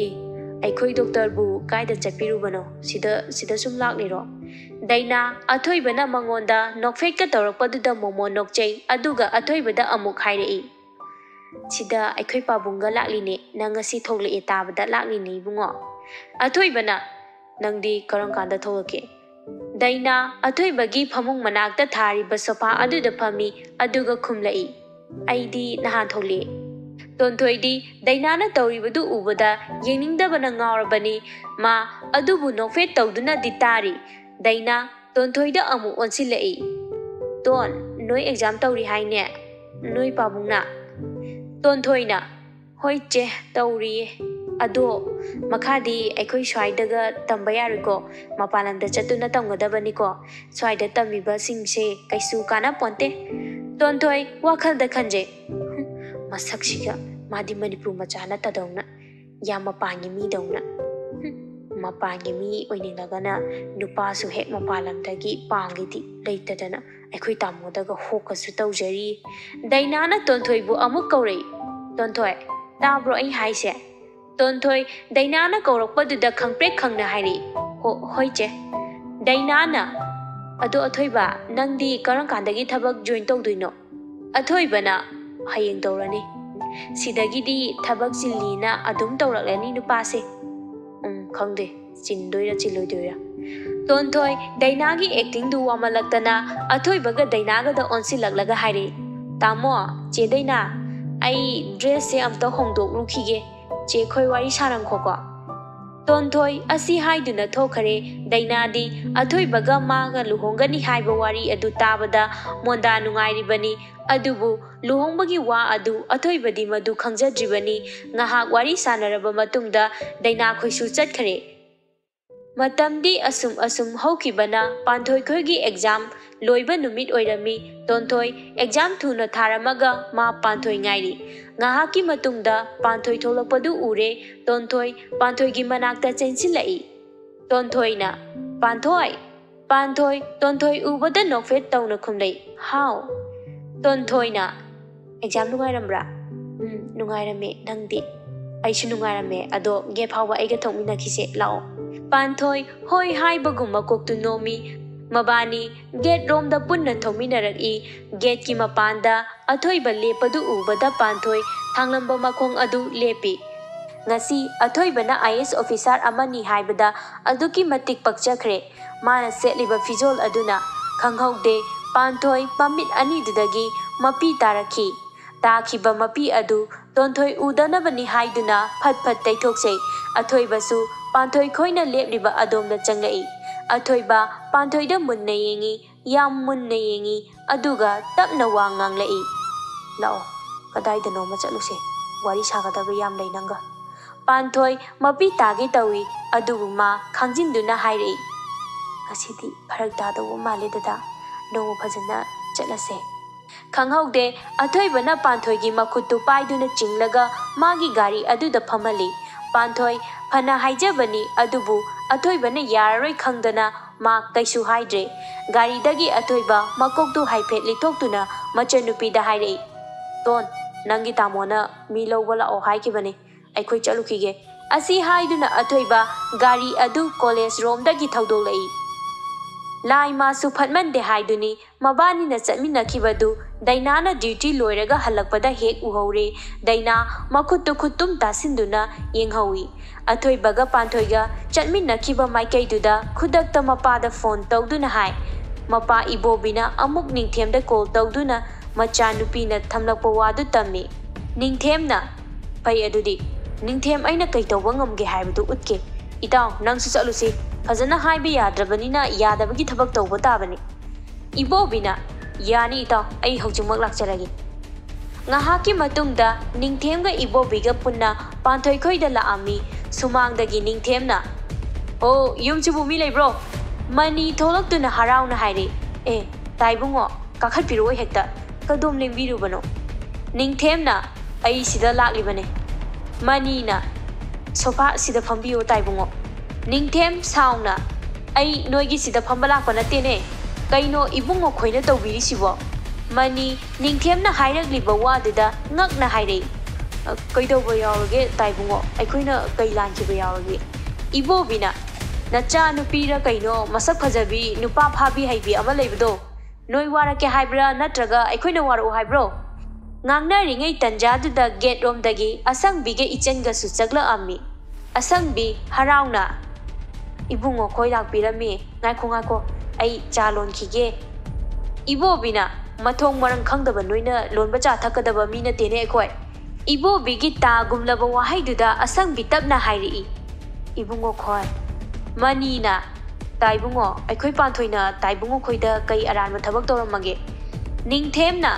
"ꯑꯦ, ꯑꯩꯈꯣꯏ ꯗꯣꯛꯇꯔꯕꯨ ꯀꯥꯏꯗ ꯆꯠꯄꯤꯔꯨꯕꯅꯣ? ꯁꯤꯗ, ꯁꯤꯗ ꯁꯨꯝ ꯂꯥꯛꯂꯤꯔꯣ?" ꯗꯥꯏꯅꯥ, ꯑꯊꯣꯏꯕꯅ ꯃꯉꯣꯟꯗ ꯅꯣꯛꯐꯦꯠꯀ ꯇꯧꯔꯛꯄꯗꯨꯗ ꯃꯣꯃꯣꯟ ꯅꯣꯛꯆꯩ, ꯑꯗꯨꯒ ꯑꯊꯣꯏꯕꯗ ꯑꯃꯨꯛ ꯍꯥꯏꯔꯛꯏ꯫ "ꯁꯤꯗ ꯑꯩꯈꯣꯏ ꯄꯥꯕꯨꯡꯒ ꯂꯥꯛꯂꯤꯅꯦ, ꯅꯪ ꯉꯁꯤ ꯊꯣꯛꯂꯛꯑꯦ ꯇꯥꯕꯗ ꯂꯥꯛꯂꯤꯅꯦ ꯏꯕꯨꯡꯉꯣ꯫" ꯑꯊꯣꯏꯕꯅ, "ꯅꯪꯗꯤ ꯀꯔꯝ ꯀꯥꯟꯗ ꯊꯣꯛꯂꯛꯀꯦ?" ꯗꯥꯏꯅꯥ ꯑꯊꯣꯏꯕꯒꯤ ꯐꯃꯨꯡ ꯃꯅꯥꯛꯇ ꯊꯥꯔꯤꯕ ꯁꯣꯐꯥ ꯑꯗꯨꯗ ꯐꯝꯃꯤ, ꯑꯗꯨꯒ ꯈꯨꯝꯂꯛꯏ, "ꯑꯩꯗꯤ ꯅꯍꯥꯟ ꯊꯣꯛꯂꯛꯑꯦ꯫" ꯇꯣꯟꯊꯣꯏꯗꯤ ꯗꯥꯏꯅꯥꯅ ꯇꯧꯔꯤꯕꯗꯨ ꯎꯕꯗ ꯌꯦꯡꯅꯤꯡꯗꯕꯅ ꯉꯥꯎꯔꯕꯅꯤ꯫ ꯃꯥ ꯑꯗꯨꯕꯨ ꯅꯣꯛꯐꯦꯠ ꯇꯧꯗꯨꯅꯗꯤ ꯇꯥꯔꯤ꯫ ꯗꯥꯏꯅꯥ ꯇꯣꯟꯊꯣꯏꯗ ꯑꯃꯨꯛ ꯑꯣꯟꯁꯤꯜꯂꯛꯏ꯫ "ꯇꯣꯟ, ꯅꯣꯏ ꯑꯦꯛꯖꯥꯝ ꯇꯧꯔꯤ ꯍꯥꯏꯅꯦ? ꯅꯣꯏ ꯄꯥꯕꯨꯡꯅ?" ꯇꯣꯟꯊꯣꯏꯅ, "ꯍꯣꯏ ꯆꯦ, ꯇꯧꯔꯤꯌꯦ꯫ ꯑꯗꯣ ꯃꯈꯥꯗꯤ ꯑꯩꯈꯣꯏ ꯁ꯭ꯋꯥꯏꯗꯒ ꯇꯝꯕ ꯌꯥꯔꯣꯏꯀꯣ, ꯃꯄꯥꯟ ꯂꯝꯗ ꯆꯠꯇꯨꯅ ꯇꯝꯒꯗꯕꯅꯤꯀꯣ꯫ ꯁ꯭ꯋꯥꯏꯗ ꯇꯝꯃꯤꯕꯁꯤꯡꯁꯦ ꯀꯩꯁꯨ ꯀꯥꯟꯅꯄꯣꯟꯇꯦ꯫" ꯇꯣꯟꯊꯣꯏ ꯋꯥꯈꯜꯗ ꯈꯟꯖꯩ, "ꯍꯨꯝ, ꯃꯁꯛꯁꯤꯒ, ꯃꯥꯗꯤ ꯃꯅꯤꯄꯨꯔ ꯃꯆꯥ ꯅꯠꯇꯗꯧꯅ, ꯌꯥꯝ ꯃꯄꯥꯟꯒꯤ ꯃꯤꯗꯧꯅ꯫ ꯍꯨꯝ, ꯃꯄꯥꯟꯒꯤ ꯃꯤ ꯑꯣꯏꯅꯤꯡꯂꯒꯅ ꯅꯨꯄꯥꯁꯨ ꯍꯦꯛ ꯃꯄꯥꯟ ꯂꯝꯗꯒꯤ ꯄꯥꯝꯒꯦꯗꯤ ꯂꯩꯇꯗꯅ ꯑꯩꯈꯣꯏ ꯇꯥꯃꯣꯗꯒ ꯍꯣꯛꯀꯁꯨ ꯇꯧꯖꯔꯤ꯫" ꯗꯥꯏꯅꯥꯅ ꯇꯣꯟꯊꯣꯏꯕꯨ ꯑꯃꯨꯛ ꯀꯧꯔꯛꯏ꯫ "ꯇꯣꯟꯊꯣꯏ, ꯇꯥꯕ꯭ꯔꯣ ꯑꯩ ꯍꯥꯏꯁꯦ?" ꯇꯣꯟꯊꯣꯏ ꯗꯥꯏꯅꯥꯅ ꯀꯧꯔꯛꯄꯗꯨꯗ ꯈꯪꯄ꯭ꯔꯦꯛ ꯈꯪꯅ ꯍꯥꯏꯔꯛꯏ, "ꯍꯣ-, ꯍꯣꯏ ꯆꯦ꯫" ꯗꯥꯏꯅꯥꯅ, "ꯑꯗꯣ ꯑꯊꯣꯏꯕ, ꯅꯪꯗꯤ ꯀꯔꯝ ꯀꯥꯟꯗꯒꯤ ꯊꯕꯛ ꯖꯣꯏꯟ ꯇꯧꯗꯣꯏꯅꯣ?" ꯑꯊꯣꯏꯕꯅ, "ꯍꯌꯦꯡ ꯇꯧꯔꯅꯤ꯫ ꯁꯤꯗꯒꯤꯗꯤ ꯊꯕꯛ ꯆꯤꯜꯂꯤꯅ ꯑꯗꯨꯝ ꯇꯧꯔꯛꯂꯅꯤ ꯅꯨꯄꯥꯁꯦ꯫" "ꯎꯝ, ꯈꯪꯗꯦ, ꯆꯤꯟꯗꯣꯏꯔꯥ ꯆꯤꯜꯂꯣꯏꯗꯣꯏꯔꯥ꯫" ꯇꯣꯟꯊꯣꯏ ꯗꯥꯏꯅꯥꯒꯤ ꯑꯦꯛꯇꯤꯡꯗꯨ ꯋꯥꯃꯜꯂꯛꯇꯅ ꯑꯊꯣꯏꯕꯒ ꯗꯥꯏꯅꯥꯒꯗ ꯑꯣꯟꯁꯤꯜꯂꯛꯂꯒ ꯍꯥꯏꯔꯛꯏ, "ꯇꯥꯃꯣ, ꯆꯦ ꯗꯥꯏꯅꯥ, ꯑꯩ ꯗ꯭ꯔꯦꯁꯁꯦ ꯑꯝꯇ ꯍꯣꯡꯗꯣꯛꯂꯨꯈꯤꯒꯦ꯫ ꯆꯦ ꯈꯣꯏ ꯋꯥꯔꯤ ꯁꯥꯔꯝꯈꯣꯀꯣ꯫" ꯇꯣꯟꯊꯣꯏ ꯑꯁꯤ ꯍꯥꯏꯗꯨꯅ ꯊꯣꯛꯈꯔꯦ꯫ ꯗꯥꯏꯅꯥꯗꯤ ꯑꯊꯣꯏꯕꯒ ꯃꯥꯒ ꯂꯨꯍꯣꯡꯒꯅꯤ ꯍꯥꯏꯕ ꯋꯥꯔꯤ ꯑꯗꯨ ꯇꯥꯕꯗ ꯃꯣꯟꯗꯥ ꯅꯨꯡꯉꯥꯏꯔꯤꯕꯅꯤ꯫ ꯑꯗꯨꯕꯨ ꯂꯨꯍꯣꯡꯕꯒꯤ ꯋꯥ ꯑꯗꯨ ꯑꯊꯣꯏꯕꯗꯤ ꯃꯗꯨ ꯈꯪꯖꯗ꯭ꯔꯤꯕꯅꯤ꯫ ꯉꯥꯏꯍꯥꯛ ꯋꯥꯔꯤ ꯁꯥꯟꯅꯔꯕ ꯃꯇꯨꯡꯗ ꯗꯥꯏꯅꯥ ꯈꯣꯏꯁꯨ ꯆꯠꯈꯔꯦ꯫ ꯃꯇꯝꯗꯤ ꯑꯁꯨꯝ ꯑꯁꯨꯝ ꯍꯧꯈꯤꯕꯅ ꯄꯥꯟꯊꯣꯏ ꯈꯣꯏꯒꯤ ꯑꯦꯛꯖꯥꯝ ꯂꯣꯏꯕ ꯅꯨꯃꯤꯠ ꯑꯣꯏꯔꯝꯃꯤ꯫ ꯇꯣꯟꯊꯣꯏ ꯑꯦꯛꯖꯥꯝ ꯊꯨꯅ ꯊꯥꯔꯝꯃꯒ ꯃꯥ ꯄꯥꯟꯊꯣꯏ ꯉꯥꯏꯔꯤ꯫ ꯉꯥꯏꯍꯥꯛꯀꯤ ꯃꯇꯨꯡꯗ ꯄꯥꯟꯊꯣꯏ ꯊꯣꯛꯂꯛꯄꯗꯨ ꯎꯔꯦ꯫ ꯇꯣꯟꯊꯣꯏ ꯄꯥꯟꯊꯣꯏꯒꯤ ꯃꯅꯥꯛꯇ ꯆꯦꯟꯁꯤꯜꯂꯛꯏ꯫ ꯇꯣꯟꯊꯣꯏꯅ, "ꯄꯥꯟꯊꯣꯏ!" ꯄꯥꯟꯊꯣꯏ, ꯇꯣꯟꯊꯣꯏ ꯎꯕꯗ ꯅꯣꯛꯐꯦꯠ ꯇꯧꯅ ꯈꯨꯝꯂꯛꯏ꯫ "ꯍꯥꯎ?" ꯇꯣꯟꯊꯣꯏꯅ, "ꯑꯦꯛꯖꯥꯝ ꯅꯨꯡꯉꯥꯏꯔꯝꯕ꯭ꯔꯥ?" "ꯎꯝ, ꯅꯨꯡꯉꯥꯏꯔꯝꯃꯦ꯫ ꯅꯪꯗꯤ?" "ꯑꯩꯁꯨ ꯅꯨꯡꯉꯥꯏꯔꯝꯃꯦ꯫ ꯑꯗꯣ ꯒꯦꯠ ꯐꯥꯎꯕ ꯑꯩꯒ ꯊꯣꯛꯃꯤꯟꯅꯈꯤꯁꯦ, ꯂꯥꯛꯑꯣ꯫" ꯄꯥꯟꯊꯣꯏ ꯍꯣꯏ ꯍꯥꯏꯕꯒꯨꯝ ꯃꯀꯣꯛꯇꯨ ꯅꯣꯝꯃꯤ꯫ ꯃꯕꯥꯅꯤ ꯒꯦꯠ ꯔꯣꯝꯗ ꯄꯨꯟꯅ ꯊꯣꯛꯃꯤꯟꯅꯔꯛꯏ꯫ ꯒꯦꯠꯀꯤ ꯃꯄꯥꯟꯗ ꯑꯊꯣꯏꯕ ꯂꯦꯞꯄꯗꯨ ꯎꯕꯗ ꯄꯥꯟꯊꯣꯏ ꯊꯥꯡꯂꯝꯕ ꯃꯈꯣꯡ ꯑꯗꯨ ꯂꯦꯞꯄꯤ꯫ ꯉꯁꯤ ꯑꯊꯣꯏꯕꯅ ꯑꯥꯏ ꯑꯦꯁ ꯑꯣꯐꯤꯁꯥꯔ ꯑꯃꯅꯤ ꯍꯥꯏꯕꯗ ꯑꯗꯨꯛꯀꯤ ꯃꯇꯤꯛ ꯄꯛꯆꯈ꯭ꯔꯦ꯫ ꯃꯥꯅ ꯁꯦꯠꯂꯤꯕ ꯐꯤꯖꯣꯜ ꯑꯗꯨꯅ ꯈꯪꯍꯧꯗꯦ, ꯄꯥꯟꯊꯣꯏ ꯃꯃꯤꯠ ꯑꯅꯤꯗꯨꯗꯒꯤ ꯃꯄꯤ ꯇꯥꯔꯛꯈꯤ꯫ ꯇꯥꯈꯤꯕ ꯃꯄꯤ ꯑꯗꯨ ꯇꯣꯟꯊꯣꯏ ꯎꯗꯅꯕꯅꯤ ꯍꯥꯏꯗꯨꯅ ꯐꯠ ꯐꯠ ꯇꯩꯊꯣꯛꯆꯩ꯫ ꯑꯊꯣꯏꯕꯁꯨ ꯄꯥꯟꯊꯣꯏ ꯈꯣꯏꯅ ꯂꯦꯞꯂꯤꯕ ꯑꯗꯣꯝꯗ ꯆꯪꯂꯛꯏ꯫ ꯑꯊꯣꯏꯕ ꯄꯥꯟꯊꯣꯏꯗ ꯃꯨꯟꯅ ꯌꯦꯡꯏ, ꯌꯥꯝ ꯃꯨꯟꯅ ꯌꯦꯡꯏ, ꯑꯗꯨꯒ ꯇꯞꯅ ꯋꯥ ꯉꯥꯡꯂꯛꯏ꯫ "ꯂꯥꯛꯑꯣ, ꯀꯗꯥꯏꯗꯅꯣꯃ ꯆꯠꯂꯨꯁꯦ꯫ ꯋꯥꯔꯤ ꯁꯥꯒꯗꯕ ꯌꯥꯝ ꯂꯩ ꯅꯪꯒ꯫" ꯄꯥꯟꯊꯣꯏ ꯃꯄꯤ ꯇꯥꯒꯦ ꯇꯧꯏ, ꯑꯗꯨꯕꯨ ꯃꯥ ꯈꯥꯡꯖꯤꯟꯗꯨꯅ ꯍꯥꯏꯔꯛꯏ, "ꯉꯁꯤꯗꯤ ꯐꯔꯛ ꯇꯥꯗꯧꯕ ꯃꯥꯜꯂꯦ ꯗꯗꯥ, ꯅꯣꯡꯃ ꯐꯖꯅ ꯆꯠꯂꯁꯦ꯫" ꯈꯪꯍꯧꯗꯦ, ꯑꯊꯣꯏꯕꯅ ꯄꯥꯟꯊꯣꯏꯒꯤ ꯃꯈꯨꯠꯇꯨ ꯄꯥꯏꯗꯨꯅ ꯆꯤꯡꯂꯒ ꯃꯥꯒꯤ ꯒꯥꯔꯤ ꯑꯗꯨꯗ ꯐꯝꯍꯜꯂꯤ꯫ ꯄꯥꯟꯊꯣꯏ ꯐꯅ ꯍꯥꯏꯖꯕꯅꯤ, ꯑꯗꯨꯕꯨ ꯑꯊꯣꯏꯕꯅ ꯌꯥꯔꯔꯣꯏ ꯈꯪꯗꯅ ꯃꯥ ꯀꯩꯁꯨ ꯍꯥꯏꯗ꯭ꯔꯦ꯫ ꯒꯥꯔꯤꯗꯒꯤ ꯑꯊꯣꯏꯕ ꯃꯀꯣꯛꯇꯨ ꯍꯥꯏꯐꯦꯠ ꯂꯤꯊꯣꯛꯇꯨꯅ ꯃꯆꯟꯅꯨꯄꯤꯗ ꯍꯥꯏꯔꯛꯏ, "ꯇꯣꯟ, ꯅꯪꯒꯤ ꯇꯥꯃꯣꯅ ꯃꯤ ꯂꯧꯕ ꯂꯥꯛꯑꯣ ꯍꯥꯏꯈꯤꯕꯅꯤ, ꯑꯩꯈꯣꯏ ꯆꯠꯂꯨꯈꯤꯒꯦ꯫" ꯑꯁꯤ ꯍꯥꯏꯗꯨꯅ ꯑꯊꯣꯏꯕ ꯒꯥꯔꯤ ꯑꯗꯨ ꯀꯣꯂꯦꯖ ꯔꯣꯝꯗꯒꯤ ꯊꯧꯗꯣꯛꯂꯛꯏ꯫ ꯂꯥꯏ ꯃꯥꯁꯨ ꯐꯠꯃꯟꯗꯦ ꯍꯥꯏꯗꯨꯅꯤ꯫ ꯃꯕꯥꯅꯤꯅ ꯆꯠꯃꯤꯟꯅꯈꯤꯕꯗꯨ ꯗꯩꯅꯥꯅ ꯗ꯭ꯌꯨꯇꯤ ꯂꯣꯏꯔꯒ ꯍꯜꯂꯛꯄꯗ ꯍꯦꯛ ꯎꯍꯧꯔꯦ꯫ ꯗꯩꯅꯥ ꯃꯈꯨꯠꯇꯨ ꯈꯨꯠꯇꯨꯝ ꯇꯥꯁꯤꯟꯗꯨꯅ ꯌꯦꯡꯍꯧꯏ꯫ ꯑꯊꯣꯏꯕꯒ ꯄꯥꯟꯊꯣꯏꯒ ꯆꯠꯃꯤꯟꯅꯈꯤꯕ ꯃꯥꯏꯀꯩꯗꯨꯗ ꯈꯨꯗꯛꯇ ꯃꯄꯥꯗ ꯐꯣꯟ ꯇꯧꯗꯨꯅ ꯍꯥꯏ꯫ ꯃꯄꯥ ꯏꯕꯣꯕꯤꯅ ꯑꯃꯨꯛ ꯅꯤꯡꯊꯦꯝꯗ ꯀꯣꯜ ꯇꯧꯗꯨꯅ ꯃꯆꯥꯅꯨꯄꯤꯅ ꯊꯝꯂꯛꯄ ꯋꯥꯗꯨ ꯇꯝꯃꯤ꯫ ꯅꯤꯡꯊꯦꯝꯅ, "ꯐꯩ ꯑꯗꯨꯗꯤ꯫ ꯅꯤꯡꯊꯦꯝ, ꯑꯩꯅ ꯀꯩ ꯇꯧꯕ ꯉꯝꯒꯦ ꯍꯥꯏꯕꯗꯨ ꯎꯠꯀꯦ꯫ ꯏꯇꯥꯎ, ꯅꯪꯁꯨ ꯆꯠꯂꯨꯁꯤ꯫ ꯐꯖꯅ ꯍꯥꯏꯕ ꯌꯥꯗ꯭ꯔꯕꯅꯤꯅ ꯌꯥꯗꯕꯒꯤ ꯊꯕꯛ ꯇꯧꯕ ꯇꯥꯕꯅꯤ꯫" ꯏꯕꯣꯕꯤꯅ, "ꯌꯥꯅꯤ ꯏꯇꯥꯎ, ꯑꯩ ꯍꯧꯖꯤꯛꯃꯛ ꯂꯥꯛꯆꯔꯒꯦ꯫" ꯉꯥꯏꯍꯥꯛꯀꯤ ꯃꯇꯨꯡꯗ ꯅꯤꯡꯊꯦꯝꯒ ꯏꯕꯣꯕꯤꯒ ꯄꯨꯟꯅ ꯄꯥꯟꯊꯣꯏꯈꯣꯏꯗ ꯂꯥꯛꯑꯝꯃꯤ꯫ ꯁꯨꯃꯥꯡꯗꯒꯤ ꯅꯤꯡꯊꯦꯝꯅ, "ꯑꯣ, ꯌꯨꯝꯁꯤꯕꯨ ꯃꯤ ꯂꯩꯕ꯭ꯔꯣ?" ꯃꯅꯤ ꯊꯣꯛꯂꯛꯇꯨꯅ ꯍꯔꯥꯎꯅ ꯍꯥꯏꯔꯦ, "ꯑꯦ, ꯇꯥꯏꯕꯨꯡꯉꯣ, ꯀꯥꯈꯠꯄꯤꯔꯛꯑꯣ ꯍꯦꯛꯇ꯫ ꯀꯗꯣꯝ ꯂꯦꯡꯕꯤꯔꯨꯕꯅꯣ?" ꯅꯤꯡꯊꯦꯝꯅ, "ꯑꯩ ꯁꯤꯗ ꯂꯥꯛꯂꯤꯕꯅꯦ꯫" ꯃꯅꯤꯅ, "ꯁꯣꯐꯥ ꯁꯤꯗ ꯐꯝꯕꯤꯌꯨ ꯇꯥꯏꯕꯨꯡꯉꯣ꯫" ꯅꯤꯡꯊꯦꯝ ꯁꯥꯎꯅ, ꯑꯩ ꯅꯣꯏꯒꯤ ꯁꯤꯗ ꯐꯝꯕ ꯂꯥꯛꯄ ꯅꯠꯇꯦꯅꯦ꯫ ꯀꯩꯅꯣ ꯏꯕꯨꯡꯉꯣ ꯈꯣꯏꯅ ꯇꯧꯕꯤꯔꯤꯁꯤꯕꯣ? ꯃꯅꯤ ꯅꯤꯡꯊꯦꯝꯅ ꯍꯥꯏꯔꯛꯂꯤꯕ ꯋꯥꯗꯨꯗ ꯉꯛꯅ ꯍꯥꯏꯔꯛꯏ꯫ "ꯑ, ꯀꯩꯗꯧꯕ ꯌꯥꯎꯔꯒꯦ ꯇꯥꯏꯕꯨꯡꯉꯣ? ꯑꯩꯈꯣꯏꯅ ꯀꯩ ꯂꯥꯟꯈꯤꯕ ꯌꯥꯎꯔꯒꯦ?" ꯏꯕꯣꯕꯤꯅ, "ꯅꯆꯥ ꯅꯨꯄꯤꯔ ꯀꯩꯅꯣ ꯃꯁꯛ ꯐꯖꯕꯤ, ꯅꯨꯄꯥ ꯐꯥꯕꯤ ꯍꯩꯕꯤ ꯑꯃ ꯂꯩꯕꯗꯣ, ꯅꯣꯏ ꯋꯥꯔꯛꯀꯦ ꯍꯥꯏꯕ꯭ꯔꯥ ꯅꯠꯇ꯭ꯔꯒ ꯑꯩꯈꯣꯏꯅ ꯋꯥꯔꯛꯎ ꯍꯥꯏꯕ꯭ꯔꯣ?" ꯉꯥꯡꯅꯔꯤꯉꯩ ꯇꯟꯖꯥꯗꯨꯗ ꯒꯦꯠ ꯔꯣꯝꯗꯒꯤ ꯑꯁꯪꯕꯤꯒ ꯏꯆꯟꯒꯁꯨ ꯆꯪꯂꯛꯑꯝꯃꯤ꯫ ꯑꯁꯪꯕꯤ ꯍꯔꯥꯎꯅ, "ꯏꯕꯨꯡꯉꯣ ꯈꯣꯏ ꯂꯥꯛꯄꯤꯔꯝꯃꯤ꯫ ꯉꯥꯏꯈꯣ, ꯉꯥꯏꯈꯣ, ꯑꯩ ꯆꯥ ꯂꯣꯟꯈꯤꯒꯦ꯫" ꯏꯕꯣꯕꯤꯅ, "ꯃꯊꯣꯡ ꯃꯔꯝ ꯈꯪꯗꯕ ꯅꯣꯏꯅ ꯂꯣꯟꯕ ꯆꯥ ꯊꯛꯀꯗꯕ ꯃꯤ ꯅꯠꯇꯦꯅꯦ ꯑꯩꯈꯣꯏ꯫" ꯏꯕꯣꯕꯤꯒꯤ ꯇꯥꯒꯨꯝꯂꯕ ꯋꯥꯍꯩꯗꯨꯗ ꯑꯁꯪꯕꯤ ꯇꯞꯅ ꯍꯥꯏꯔꯛꯏ, "ꯏꯕꯨꯡꯉꯣ ꯈꯣꯏ꯫" ꯃꯅꯤꯅ, "ꯇꯥꯏꯕꯨꯡꯉꯣ, ꯑꯩꯈꯣꯏ ꯄꯥꯟꯊꯣꯏꯅ ꯇꯥꯏꯕꯨꯡꯉꯣ ꯈꯣꯏꯗ ꯀꯩ ꯑꯔꯥꯟꯕ ꯊꯕꯛ ꯇꯧꯔꯝꯃꯒꯦ?" ꯅꯤꯡꯊꯦꯝꯅ,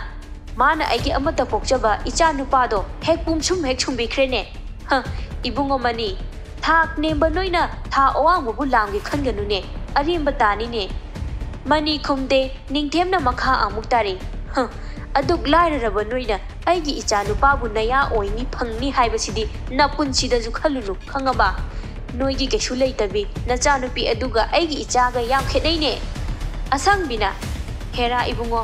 "ꯃꯥꯅ ꯑꯩꯒꯤ ꯑꯃꯠꯇ ꯄꯣꯛꯆꯕ ꯏꯆꯥ ꯅꯨꯄꯥꯗꯣ ꯍꯦꯛ ꯄꯨꯝꯁꯨꯝ ꯍꯦꯛ ꯁꯨꯝꯕꯤꯈ꯭ꯔꯦꯅꯦ꯫ ꯍ, ꯏꯕꯨꯡꯉꯣ ꯃꯅꯤ, ꯊꯥꯛ ꯅꯦꯝꯕ ꯅꯣꯏꯅ ꯊꯥ ꯑꯋꯥꯡꯕꯕꯨ ꯂꯥꯝꯒꯦ ꯈꯟꯒꯅꯨꯅꯦ, ꯑꯔꯦꯝꯕ ꯇꯥꯅꯤꯅꯦ꯫" ꯃꯅꯤ ꯈꯨꯝꯗꯦ, ꯅꯤꯡꯊꯦꯝꯅ ꯃꯈꯥ ꯑꯃꯨꯛ ꯇꯥꯔꯤ, "ꯍ, ꯑꯗꯨꯛ ꯂꯥꯏꯔꯔꯕ ꯅꯣꯏꯅ ꯑꯩꯒꯤ ꯏꯆꯥ ꯅꯨꯄꯥꯕꯨ ꯅꯌꯥ ꯑꯣꯏꯅꯤ ꯐꯪꯅꯤ ꯍꯥꯏꯕꯁꯤꯗꯤ ꯅꯄꯨꯟꯁꯤꯗꯁꯨ ꯈꯜꯂꯨꯅꯨ, ꯈꯪꯉꯕ? ꯅꯣꯏꯒꯤ ꯀꯩꯁꯨ ꯂꯩꯇꯕꯤ ꯅꯆꯥꯅꯨꯄꯤ ꯑꯗꯨꯒ ꯑꯩꯒꯤ ꯏꯆꯥꯒ ꯌꯥꯝ ꯈꯦꯠꯅꯩꯅꯦ꯫" ꯑꯁꯪꯕꯤꯅ, "ꯍꯦꯔꯥ ꯏꯕꯨꯡꯉꯣ,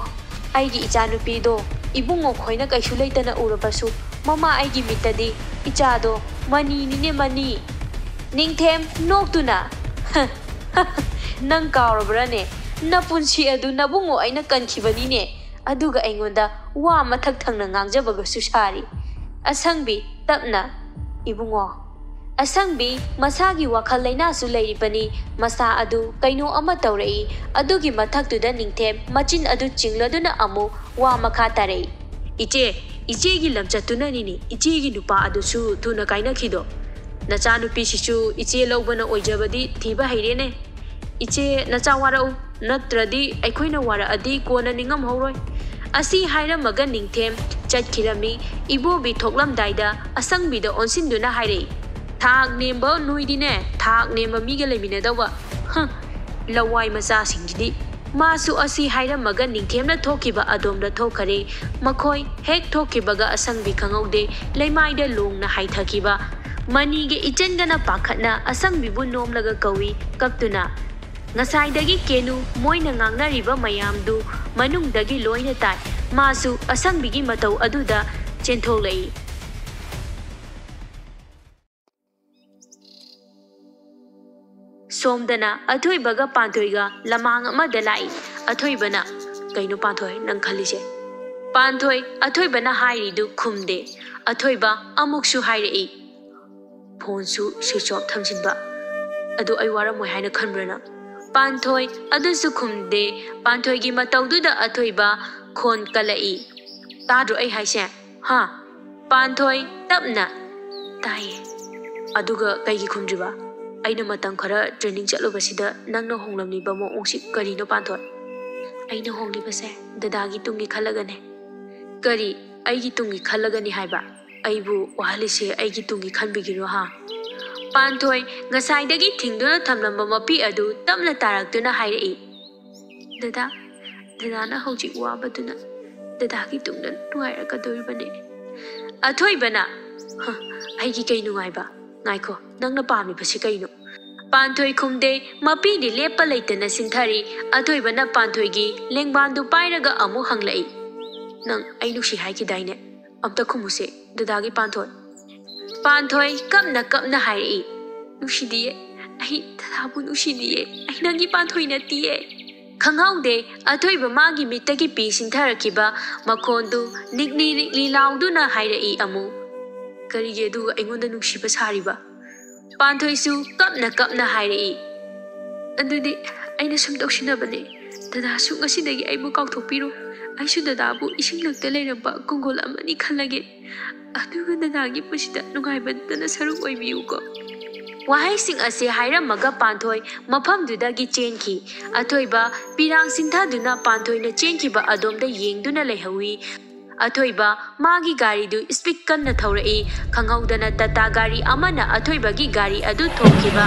ꯑꯩꯒꯤ ꯏꯆꯥꯅꯨꯄꯤꯗꯣ ꯏꯕꯨꯡꯉꯣ ꯈꯣꯏꯅ ꯀꯩꯁꯨ ꯂꯩꯇꯅ ꯎꯔꯕꯁꯨ, ꯃꯃꯥ ꯑꯩꯒꯤ ꯃꯤꯠꯇꯗꯤ ꯏꯆꯥꯗꯣ ꯃꯅꯤꯅꯤꯅꯦ, ꯃꯅꯤ꯫" ꯅꯤꯡꯊꯦꯝ ꯅꯣꯛꯇꯨꯅ, "ꯍ, ꯍ, ꯅꯪ ꯀꯥꯎꯔꯕ꯭ꯔꯥꯅꯦ? ꯅꯄꯨꯟꯁꯤ ꯑꯗꯨ ꯅꯕꯨꯡꯉꯣ ꯑꯩꯅ ꯀꯟꯈꯤꯕꯅꯤꯅꯦ, ꯑꯗꯨꯒ ꯑꯩꯉꯣꯟꯗ ꯋꯥ ꯃꯊꯛ ꯊꯪꯅ ꯉꯥꯡꯖꯕꯒꯁꯨ ꯁꯥꯔꯤ꯫" ꯑꯁꯪꯕꯤ ꯇꯞꯅ, "ꯏꯕꯨꯡꯉꯣ꯫" ꯑꯁꯪꯕꯤ ꯃꯁꯥꯒꯤ ꯋꯥꯈꯜ ꯂꯩꯅꯥꯁꯨ ꯂꯩꯔꯤꯕꯅꯤ, ꯃꯁꯥ ꯑꯗꯨ ꯀꯩꯅꯣ ꯑꯃ ꯇꯧꯔꯛꯏ꯫ ꯑꯗꯨꯒꯤ ꯃꯊꯛꯇꯨꯗ ꯅꯤꯡꯊꯦꯝ ꯃꯆꯤꯟ ꯑꯗꯨ ꯆꯤꯡꯂꯗꯨꯅ ꯑꯃꯨꯛ ꯋꯥ ꯃꯈꯥ ꯇꯥꯔꯛꯏ, "ꯏꯆꯦ, ꯏꯆꯦꯒꯤ ꯂꯝꯆꯠꯇꯨꯅꯅꯤꯅꯦ ꯏꯆꯦꯒꯤ ꯅꯨꯄꯥ ꯑꯗꯨꯁꯨ ꯊꯨꯅ ꯀꯥꯏꯅꯈꯤꯗꯣ꯫ ꯅꯆꯥꯅꯨꯄꯤꯁꯤꯁꯨ ꯏꯆꯦ ꯂꯧꯕꯅ ꯑꯣꯏꯖꯕꯗꯤ ꯊꯤꯕ ꯍꯩꯔꯦꯅꯦ꯫ ꯏꯆꯦ, ꯅꯆꯥ ꯋꯥꯔꯛꯎ, ꯅꯠꯇ꯭ꯔꯗꯤ ꯑꯩꯈꯣꯏꯅ ꯋꯥꯔꯛꯑꯗꯤ ꯀꯣꯟꯅ ꯅꯤꯡꯉꯝꯍꯧꯔꯣꯏ꯫" ꯑꯁꯤ ꯍꯥꯏꯔꯝꯃꯒ ꯅꯤꯡꯊꯦꯝ ꯆꯠꯈꯤꯔꯝꯃꯤ꯫ ꯏꯕꯣꯕꯤ ꯊꯣꯛꯂꯝꯗꯥꯏꯗ ꯑꯁꯪꯕꯤꯗ ꯑꯣꯟꯁꯤꯟꯗꯨꯅ ꯍꯥꯏꯔꯛꯏ, "ꯊꯥꯛ ꯅꯦꯝꯕ ꯅꯣꯏꯗꯤꯅꯦ, ꯊꯥꯛ ꯅꯦꯝꯕ ꯃꯤꯒ ꯂꯩꯃꯤꯟꯅꯗꯧꯕ꯫ ꯍ, ꯂꯋꯥꯏ ꯃꯆꯥꯁꯤꯡꯁꯤꯗꯤ꯫" ꯃꯥꯁꯨ ꯑꯁꯤ ꯍꯥꯏꯔꯝꯃꯒ ꯅꯤꯡꯊꯦꯝꯅ ꯊꯣꯛꯈꯤꯕ ꯑꯗꯣꯝꯗ ꯊꯣꯛꯈꯔꯦ꯫ ꯃꯈꯣꯏ ꯍꯦꯛ ꯊꯣꯛꯈꯤꯕꯒ ꯑꯁꯪꯕꯤ ꯈꯪꯍꯧꯗꯦ, ꯂꯩꯃꯥꯏꯗ ꯂꯣꯡꯅ ꯍꯥꯏꯊꯈꯤꯕ꯫ ꯃꯅꯤꯒ ꯏꯆꯟꯒꯅ ꯄꯥꯈꯠꯅ ꯑꯁꯪꯕꯤꯕꯨ ꯅꯣꯝꯂꯒ ꯀꯧꯏ, ꯀꯞꯇꯨꯅ, ꯉꯁꯥꯏꯗꯒꯤ ꯀꯦꯅꯨ ꯃꯣꯏꯅ ꯉꯥꯡꯅꯔꯤꯕ ꯃꯌꯥꯝꯗꯨ ꯃꯅꯨꯡꯗꯒꯤ ꯂꯣꯏꯅ ꯇꯥꯏ꯫ ꯃꯥꯁꯨ ꯑꯁꯪꯕꯤꯒꯤ ꯃꯇꯧ ꯑꯗꯨꯗ ꯆꯦꯟꯊꯣꯛꯂꯛꯏ꯫ ꯁꯣꯝꯗꯅ ꯑꯊꯣꯏꯕꯒ ꯄꯥꯟꯊꯣꯏꯒ ꯂꯃꯥꯡ ꯑꯃꯗ ꯂꯥꯛꯏ꯫ ꯑꯊꯣꯏꯕꯅ, "ꯀꯩꯅꯣ ꯄꯥꯟꯊꯣꯏ ꯅꯪ ꯈꯜꯂꯤꯁꯦ?" ꯄꯥꯟꯊꯣꯏ ꯑꯊꯣꯏꯕꯅ ꯍꯥꯏꯔꯤꯗꯨ ꯈꯨꯝꯗꯦ꯫ ꯑꯊꯣꯏꯕ ꯑꯃꯨꯛꯁꯨ ꯍꯥꯏꯔꯛꯏ, "ꯐꯣꯟꯁꯨ switch off ꯊꯝꯖꯤꯟꯕ꯫ ꯑꯗꯨ ꯑꯩ ꯋꯥꯔꯝꯃꯣꯏ ꯍꯥꯏꯅ ꯈꯟꯕ꯭ꯔꯥ ꯅꯪ?" ꯄꯥꯟꯊꯣꯏ ꯑꯗꯨꯁꯨ ꯈꯨꯝꯗꯦ꯫ ꯄꯥꯟꯊꯣꯏꯒꯤ ꯃꯇꯧꯗꯨꯗ ꯑꯊꯣꯏꯕ ꯈꯣꯟ ꯀꯜꯂꯛꯏ, "ꯇꯥꯗ꯭ꯔꯣ ꯑꯩ ꯍꯥꯏꯁꯦ? ꯍꯥ?" ꯄꯥꯟꯊꯣꯏ ꯇꯞꯅ, "ꯇꯥꯏꯌꯦ꯫ ꯑꯗꯨꯒ ꯀꯩꯒꯤ ꯈꯨꯝꯗ꯭ꯔꯤꯕ? ꯑꯩꯅ ꯃꯇꯝ ꯈꯔ training ꯆꯠꯂꯨꯕꯁꯤꯗ ꯅꯪꯅ ꯍꯣꯡꯂꯝꯂꯤꯕ ꯃꯑꯣꯡꯁꯤ ꯀꯔꯤꯅꯣ ꯄꯥꯟꯊꯣꯏ?" "ꯑꯩꯅ ꯍꯣꯡꯂꯤꯕꯁꯦ ꯗꯗꯥꯒꯤ ꯇꯨꯡꯒꯤ ꯈꯜꯂꯒꯅꯦ꯫" "ꯀꯔꯤ ꯑꯩꯒꯤ ꯇꯨꯡꯒꯤ ꯈꯜꯂꯒꯅꯤ ꯍꯥꯏꯕ? ꯑꯩꯕꯨ ꯋꯥꯍꯜꯂꯤꯁꯦ ꯑꯩꯒꯤ ꯇꯨꯡꯒꯤ ꯈꯟꯕꯤꯒꯤꯔꯣ ꯍꯥ?" ꯄꯥꯟꯊꯣꯏ ꯉꯁꯥꯏꯗꯒꯤ ꯊꯤꯡꯗꯨꯅ ꯊꯝꯂꯝꯕ ꯃꯄꯤ ꯑꯗꯨ ꯇꯞꯅ ꯇꯥꯔꯛꯇꯨꯅ ꯍꯥꯏꯔꯛꯏ, "ꯗꯗꯥ, ꯗꯗꯥꯅ ꯍꯧꯖꯤꯛ ꯋꯥꯕꯗꯨꯅ ꯗꯗꯥꯒꯤ ꯇꯨꯡꯗ ꯅꯨꯡꯉꯥꯏꯔꯛꯀꯗꯧꯔꯤꯕꯅꯦ꯫" ꯑꯊꯣꯏꯕꯅ, "ꯍ, ꯑꯩꯒꯤ ꯀꯩ ꯅꯨꯡꯉꯥꯏꯕ? ꯉꯥꯏꯈꯣ, ꯅꯪꯅ ꯄꯥꯝꯃꯤꯕꯁꯤ ꯀꯩꯅꯣ?" ꯄꯥꯟꯊꯣꯏ ꯈꯨꯝꯗꯦ꯫ ꯃꯄꯤꯗꯤ ꯂꯦꯞꯄ ꯂꯩꯇꯅ ꯆꯤꯟꯊꯔꯤ꯫ ꯑꯊꯣꯏꯕꯅ ꯄꯥꯟꯊꯣꯏꯒꯤ ꯂꯦꯡꯕꯥꯟꯗꯨ ꯄꯥꯏꯔꯒ ꯑꯃꯨꯛ ꯍꯪꯂꯛꯏ, "ꯅꯪ ꯑꯩ ꯅꯨꯡꯁꯤ ꯍꯥꯏꯈꯤꯗꯥꯏꯅꯦ? ꯑꯝꯇ ꯈꯨꯝꯃꯨꯁꯦ, ꯗꯗꯥꯒꯤ ꯄꯥꯟꯊꯣꯏ꯫" ꯄꯥꯟꯊꯣꯏ ꯀꯞꯅ ꯀꯞꯅ ꯍꯥꯏꯔꯛꯏ, "ꯅꯨꯡꯁꯤꯗꯤꯌꯦ, ꯑꯩ ꯗꯗꯥꯕꯨ ꯅꯨꯡꯁꯤꯗꯤꯌꯦ, ꯑꯩ ꯅꯪꯒꯤ ꯄꯥꯟꯊꯣꯏ ꯅꯠꯇꯤꯌꯦ꯫" ꯈꯪꯍꯧꯗꯦ, ꯑꯊꯣꯏꯕ ꯃꯥꯒꯤ ꯃꯤꯠꯇꯒꯤ ꯄꯤ ꯁꯤꯟꯊꯔꯛꯈꯤꯕ ꯃꯈꯣꯟꯗꯨ ꯅꯤꯛꯂꯤ ꯅꯤꯛꯂꯤ ꯂꯥꯎꯗꯨꯅ ꯍꯥꯏꯔꯛꯏ ꯑꯃꯨꯛ, "ꯀꯔꯤꯒꯤ ꯑꯗꯨꯒ ꯑꯩꯉꯣꯟꯗ ꯅꯨꯡꯁꯤꯕ ꯁꯥꯔꯤꯕ?" ꯄꯥꯟꯊꯣꯏꯁꯨ ꯀꯞꯅ ꯀꯞꯅ ꯍꯥꯏꯔꯛꯏ, "ꯑꯗꯨꯗꯤ ꯑꯩꯅ ꯁꯨꯝ ꯇꯧꯁꯤꯟꯅꯕꯅꯦ꯫ ꯗꯗꯥꯁꯨ ꯉꯁꯤꯗꯒꯤ ꯑꯩꯕꯨ ꯀꯥꯎꯊꯣꯛꯄꯤꯔꯣ꯫ ꯑꯩꯁꯨ ꯗꯗꯥꯕꯨ ꯏꯁꯤꯡꯂꯛꯇ ꯂꯩꯔꯝꯕ ꯀꯣꯡꯒꯣꯜ ꯑꯃꯅꯤ ꯈꯜꯂꯒꯦ꯫ ꯑꯗꯨꯒ ꯗꯗꯥꯒꯤ ꯄꯨꯟꯁꯤꯗ ꯅꯨꯡꯉꯥꯏꯃꯟꯗꯅ ꯁꯔꯨꯛ ꯑꯣꯏꯕꯤꯌꯨꯀꯣ꯫" ꯋꯥꯍꯩꯁꯤꯡ ꯑꯁꯤ ꯍꯥꯏꯔꯝꯃꯒ ꯄꯥꯟꯊꯣꯏ ꯃꯐꯝꯗꯨꯗꯒꯤ ꯆꯦꯟꯈꯤ꯫ ꯑꯊꯣꯏꯕ ꯄꯤꯔꯥꯡ ꯁꯤꯟꯊꯗꯨꯅ ꯄꯥꯟꯊꯣꯏꯅ ꯆꯦꯟꯈꯤꯕ ꯑꯗꯣꯝꯗ ꯌꯦꯡꯗꯨꯅ ꯂꯩꯍꯧꯏ꯫ ꯑꯊꯣꯏꯕ ꯃꯥꯒꯤ ꯒꯥꯔꯤꯗꯨ speed ꯀꯟꯅ ꯊꯧꯔꯛꯏ꯫ ꯈꯪꯍꯧꯗꯅ ꯇꯥꯇꯥ ꯒꯥꯔꯤ ꯑꯃꯅ ꯑꯊꯣꯏꯕꯒꯤ ꯒꯥꯔꯤ ꯑꯗꯨ ꯊꯣꯝꯈꯤꯕ꯫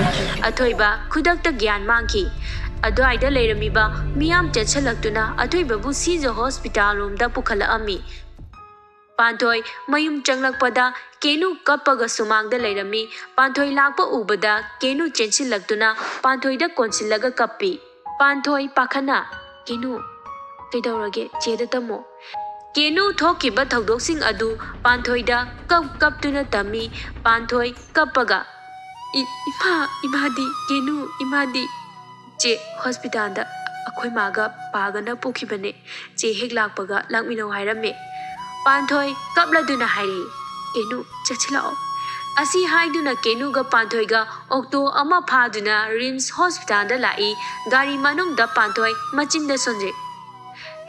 ꯑꯊꯣꯏꯕ ꯈꯨꯗꯛꯇ ꯒ꯭ꯌꯥꯟ ꯃꯥꯡꯈꯤ꯫ ꯑꯗꯨꯋꯥꯏꯗ ꯂꯩꯔꯝꯃꯤꯕ ꯃꯤꯌꯥꯝ ꯆꯦꯟꯁꯤꯜꯂꯛꯇꯨꯅ ꯑꯊꯣꯏꯕꯕꯨ ꯁꯤꯖ ꯍꯣꯁꯄꯤꯇꯥꯜ ꯔꯣꯝꯗ ꯄꯨꯈꯠꯂꯛꯑꯝꯃꯤ꯫ ꯄꯥꯟꯊꯣꯏ ꯃꯌꯨꯝ ꯆꯪꯂꯛꯄꯗ ꯀꯦꯅꯨ ꯀꯞꯄꯒ ꯁꯨꯃꯥꯡꯗ ꯂꯩꯔꯝꯃꯤ꯫ ꯄꯥꯟꯊꯣꯏ ꯂꯥꯛꯄ ꯎꯕꯗ ꯀꯦꯅꯨ ꯆꯦꯟꯁꯤꯜꯂꯛꯇꯨꯅ ꯄꯥꯟꯊꯣꯏꯗ ꯀꯣꯟꯁꯤꯜꯂꯒ ꯀꯞꯄꯤ꯫ ꯄꯥꯟꯊꯣꯏ ꯄꯥꯈꯠꯅ, "ꯀꯦꯅꯨ, ꯀꯩꯗꯧꯔꯒꯦ? ꯆꯦꯗ ꯇꯝꯃꯣ꯫" ꯀꯦꯅꯨ ꯊꯣꯛꯈꯤꯕ ꯊꯧꯗꯣꯛꯁꯤꯡ ꯑꯗꯨ ꯄꯥꯟꯊꯣꯏꯗ ꯀꯞ ꯀꯞꯇꯨꯅ ꯇꯝꯃꯤ꯫ ꯄꯥꯟꯊꯣꯏ ꯀꯞꯄꯒ, "ꯏ-, ꯏꯃꯥ, ꯏꯃꯥꯗꯤ, ꯀꯦꯅꯨ, ꯏꯃꯥꯗꯤ?" "ꯆꯦ, ꯍꯣꯁꯄꯤꯇꯥꯜꯗ ꯑꯩꯈꯣꯏ ꯃꯥꯒ ꯄꯥꯒꯅ ꯄꯨꯈꯤꯕꯅꯦ꯫ ꯆꯦ ꯍꯦꯛ ꯂꯥꯛꯄꯒ ꯂꯥꯛꯃꯤꯟꯅꯧ ꯍꯥꯏꯔꯝꯃꯦ꯫" ꯄꯥꯟꯊꯣꯏ ꯀꯞꯂꯗꯨꯅ ꯍꯥꯏꯔꯛꯏ, "ꯀꯦꯅꯨ, ꯆꯠꯁꯤꯜꯂꯛꯑꯣ꯫" ꯑꯁꯤ ꯍꯥꯏꯗꯨꯅ ꯀꯦꯅꯨꯒ ꯄꯥꯟꯊꯣꯏꯒ ꯑꯣꯛꯇꯣ ꯑꯃ ꯐꯥꯗꯨꯅ ꯔꯤꯝꯁ ꯍꯣꯁꯄꯤꯇꯥꯜꯗ ꯂꯥꯛꯏ꯫ ꯒꯥꯔꯤ ꯃꯅꯨꯡꯗ ꯄꯥꯟꯊꯣꯏ ꯃꯆꯤꯟꯗ ꯁꯣꯟꯖꯩ,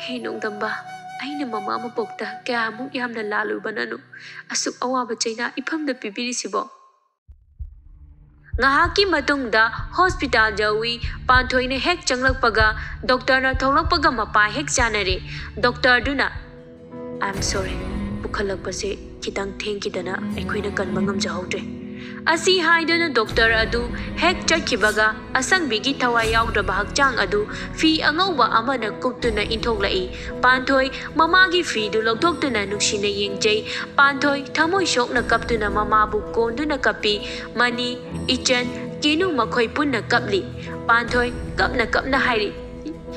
"ꯍꯦ ꯅꯣꯡꯗꯝꯕ, ꯑꯩꯅ ꯃꯃꯥ ꯃꯄꯣꯛꯇ ꯀꯌꯥꯃꯨꯛ ꯌꯥꯝꯅ ꯂꯥꯜꯂꯨꯕꯅꯅꯣ ꯑꯁꯨꯛ ꯑꯋꯥꯕ ꯆꯩꯅꯥ ꯏꯐꯝꯗ ꯄꯤꯕꯤꯔꯤꯁꯤꯕꯣ?" ꯉꯥꯏꯍꯥꯛꯀꯤ ꯃꯇꯨꯡꯗ ꯍꯣꯁꯄꯤꯇꯥꯜ ꯌꯧꯏ꯫ ꯄꯥꯟꯊꯣꯏꯅ ꯍꯦꯛ ꯆꯪꯂꯛꯄꯒ ꯗꯣꯛꯇꯔꯅ ꯊꯣꯛꯂꯛꯄꯒ ꯃꯄꯥ ꯍꯦꯛ ꯆꯥꯅꯔꯦ꯫ ꯗꯣꯛꯇꯔꯗꯨꯅ, "I am sorry, ꯄꯨꯈꯠꯂꯛꯄꯁꯦ ꯈꯤꯇꯪ ꯊꯦꯡꯈꯤꯗꯅ ꯑꯩꯈꯣꯏꯅ ꯀꯟꯕ ꯉꯝꯖꯍꯧꯗ꯭ꯔꯦ꯫" ꯑꯁꯤ ꯍꯥꯏꯗꯨꯅ ꯗꯣꯛꯇꯔ ꯑꯗꯨ ꯍꯦꯛ ꯆꯠꯈꯤꯕꯒ ꯑꯁꯪꯕꯤꯒꯤ ꯊꯋꯥꯏ ꯌꯥꯎꯗ꯭ꯔꯕ ꯍꯛꯆꯥꯡ ꯑꯗꯨ ꯐꯤ ꯑꯉꯧꯕ ꯑꯃꯅ ꯀꯨꯞꯇꯨꯅ ꯏꯟꯊꯣꯛꯂꯛꯏ꯫ ꯄꯥꯟꯊꯣꯏ ꯃꯃꯥꯒꯤ ꯐꯤꯗꯨ ꯂꯧꯊꯣꯛꯇꯨꯅ ꯅꯨꯡꯁꯤꯅ ꯌꯦꯡꯖꯩ꯫ ꯄꯥꯟꯊꯣꯏ ꯊꯃꯣꯏ ꯁꯣꯛꯅ ꯀꯞꯇꯨꯅ ꯃꯃꯥꯕꯨ ꯀꯣꯟꯗꯨꯅ ꯀꯞꯄꯤ꯫ ꯃꯅꯤ, ꯏꯆꯟ, ꯀꯦꯅꯨ ꯃꯈꯣꯏ ꯄꯨꯟꯅ ꯀꯞꯂꯤ꯫ ꯄꯥꯟꯊꯣꯏ ꯀꯞꯅ ꯀꯞꯅ ꯍꯥꯏꯔꯤ,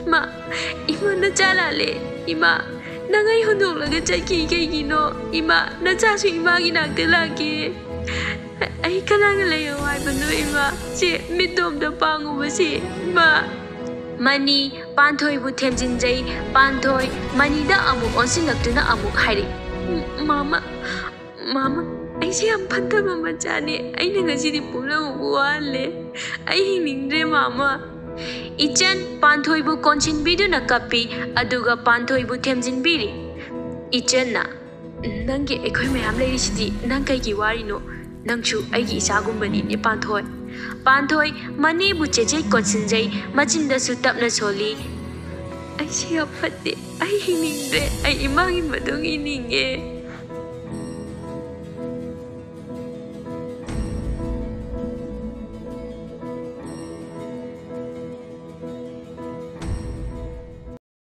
"ꯏꯃꯥ, ꯏꯃꯥ, ꯅꯆꯥ ꯂꯥꯜꯂꯦ꯫ ꯏꯃꯥ, ꯅꯪ ꯑꯩ ꯍꯨꯟꯗꯣꯛꯂꯒ ꯆꯠꯈꯤ ꯀꯩꯒꯤꯅꯣ? ꯏꯃꯥ, ꯅꯆꯥꯁꯨ ꯏꯃꯥꯒꯤ ꯅꯥꯛꯇ ꯂꯥꯛꯀꯦ꯫ ꯑꯩ ꯀꯅꯥꯒ ꯂꯩꯌꯣ ꯍꯥꯏꯕꯅꯣ ꯏꯃꯥ? ꯆꯦ, ꯃꯤꯠꯇꯣꯝꯇ ꯄꯥꯡꯉꯨꯕꯁꯦ ꯏꯃꯥ꯫" ꯃꯅꯤ ꯄꯥꯟꯊꯣꯏꯕꯨ ꯊꯦꯝꯖꯤꯟꯖꯩ꯫ ꯄꯥꯟꯊꯣꯏ ꯃꯅꯤꯗ ꯑꯃꯨꯛ ꯑꯣꯟꯁꯤꯜꯂꯛꯇꯨꯅ ꯑꯃꯨꯛ ꯍꯥꯏꯔꯤ, "ꯃꯥꯃ, ꯃꯥꯃ, ꯑꯩꯁꯦ ꯌꯥꯝ ꯐꯠꯇꯕ ꯃꯆꯥꯅꯦ꯫ ꯑꯩꯅ ꯉꯁꯤꯗꯤ ꯄꯨꯝꯅꯃꯛꯄꯨ ꯋꯥꯍꯜꯂꯦ꯫ ꯑꯩ ꯍꯤꯡꯅꯤꯡꯗ꯭ꯔꯦ ꯃꯥꯃ꯫" ꯏꯆꯟ ꯄꯥꯟꯊꯣꯏꯕꯨ ꯀꯣꯟꯁꯤꯟꯕꯤꯗꯨꯅ ꯀꯞꯄꯤ, ꯑꯗꯨꯒ ꯄꯥꯟꯊꯣꯏꯕꯨ ꯊꯦꯝꯖꯤꯟꯕꯤꯔꯤ꯫ ꯏꯆꯟꯅ, "ꯅꯪꯒꯤ ꯑꯩꯈꯣꯏ ꯃꯌꯥꯝ ꯂꯩꯔꯤꯁꯤꯗꯤ ꯅꯪ ꯀꯩꯒꯤ ꯋꯥꯔꯤꯅꯣ? ꯅꯪꯁꯨ ꯑꯩꯒꯤ ꯏꯆꯥꯒꯨꯝꯕꯅꯤꯅꯦ ꯄꯥꯟꯊꯣꯏ꯫" ꯄꯥꯟꯊꯣꯏ ꯃꯅꯤꯕꯨ ꯆꯦꯠꯆꯦꯠ ꯀꯣꯟꯁꯤꯟꯖꯩ, ꯃꯆꯤꯟꯗꯁꯨ ꯇꯞꯅ ꯁꯣꯜꯂꯤ, "ꯑꯩꯁꯦ ꯌꯥꯝ ꯐꯠꯇꯦ꯫ ꯑꯩ ꯍꯤꯡꯅꯤꯡꯗ꯭ꯔꯦ꯫ ꯑꯩ ꯏꯃꯥꯒꯤ ꯃꯇꯨꯡ ꯏꯅꯤꯡꯉꯦ꯫"